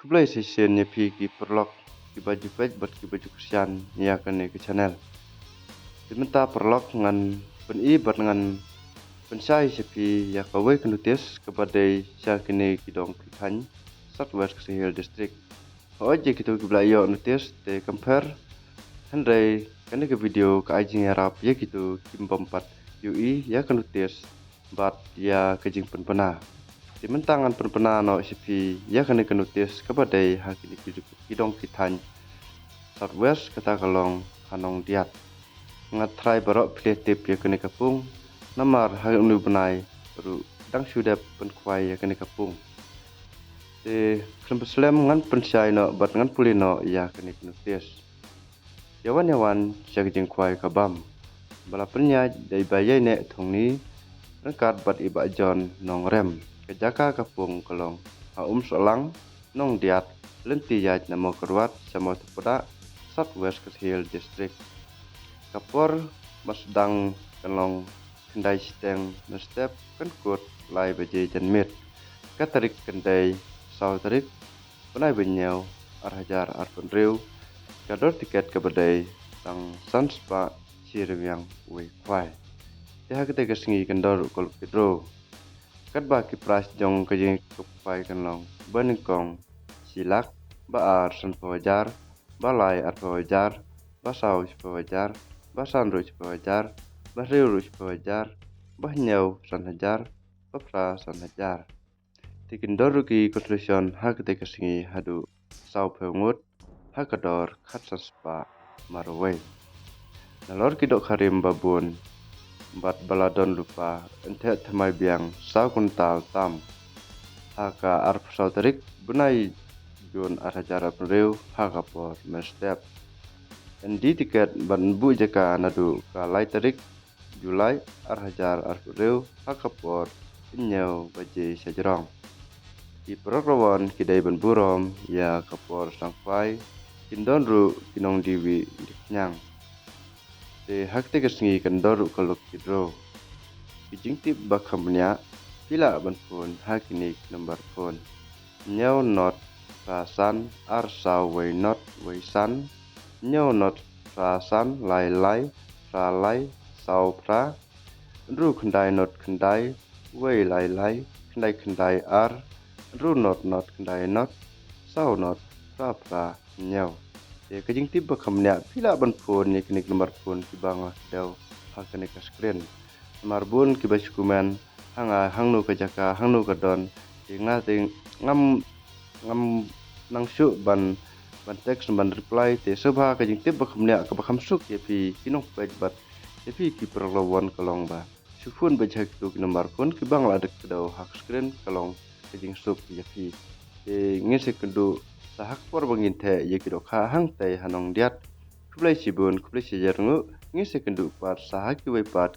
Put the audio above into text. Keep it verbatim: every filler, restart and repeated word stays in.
Khublei shisien ïa phi ki paralok kiba ju peit bad kiba ju kyrshan ïa kane ka channel. Te mynta paralok ngan pyni bad ngan pynshai sha phi ïa kawei ka notice kaba dei sha kine ki dong ki thaiñ South West Khasi Hills District. Hooid, ïa kito kiba la ïoh notice te kam pher, hynrei kane ka video ka ai jingïarap ïa kito kiba ym pat ïohi ïa ka notice bad ïa ka jingpynbna. Te mynta ngan pynbna noh sha phi ïa kane ka notice kaba dei ha kine ki, ki dong ki thaiñ South West, kata ka long ha Nongdiat. Nga tharai baroh phi la tip ïa kane ka pung, namar ha une u bnai ruh dang shu dep pynkhwai ïa kane ka pung. Te khlem pynslem ngan pynshai noh bad ngan pule noh ïa kane ka notice. Ïa wan ïa wan sha ka jingkhwai ka bam. Ba la pynïaid da i Bah Ïaineh Thongni ryngkat bad i Bah John Nongrem. Ka jaka ka pung ka long ha Umsohlang, Nongdiat, lynti ïaid na Mawkyrwat sha Mawtyrpdah, South West Khasi Hills District. Ka por ba sdang kan long khyndai shiteng mynstep, kan kut lai baje janmiet. Ka tarik kan dei saw tarik bnai ba hynñiew, ar hajar arphew hynriew. Ka dor tiket kaba dei tang san spah shi ryngwiang wei khwai. Te ha katei ka sngi kan don ruh ka lucky draw. Katba ki prize jong ka jingïakhwai kan long ba nyngkong shi lak, ba ar sanphew hajar, ba lai arphew hajar, ba saw shiphew hajar, ba san ruh shiphew hajar, ba hynriew ruh shiphew hajar, ba hynñiew san hajar, ba phra san hajar. Te kin don ruh ki consolation ha katei ka sngi haduh sawphew ngut ha ka dor khatsan spah marwei. Nalor ki dohkha rim ba bun bad ba la don lypa, yn theh thymmai biang saw kuntal tam ha ka arphew saw tarik bnai Jun ar hajar arphew hynriew ha ka por mynstep. Yn die tiket bad yn buh jaka naduh ka lai tarik July ar hajar arphew hynriew ha ka por hynñiew baje shajrong. Ki paralok rawon ki dei ban burom ïa ka por sdang khwai, kin don ruh ki nongdie wieh die khñiang. Te ha katei ka sngi kan don ruh ka lucky draw. Ki jingtip ba kham bniah phi lah ban phone ha kine ki number phone: hynñiew not phra san ar saw wei not wei san, hynñiew not phra san lai lai phra lai saw phra, hynriew khyndai not khyndai wei lai lai khyndai khyndai ar, hynriew not not khyndai not saw not phra phra hynñiew. Te ka jingtip ba kham bniah phi lah ban phone ïa kine ki number phone kiba nga kdew ha kane ka screen. Namar bun kiba shu comment ha nga hangno ka jaka, hangno ka don. Te nga te ngam, ngam nang shuh ban, ban text ban reply. Te sngewbha ka jingtip ba kham bniah kaba kham suk ïa phi ki nongpeit bad ïa phi ki paralok rawon ka long ba shu phone beit ha kito ki number phone kiba nga la dep kdew ha ka screen, ka long ka jingsuk ïa phi. Te ngin sa ïakynduh sa ha ka por ba ngin theh ïa ki dohkha hangtei ha Nongdiat. Khublei shibun, khublei shihajar nguh, ngin sa ïakynduh pat sa ha kiwei pat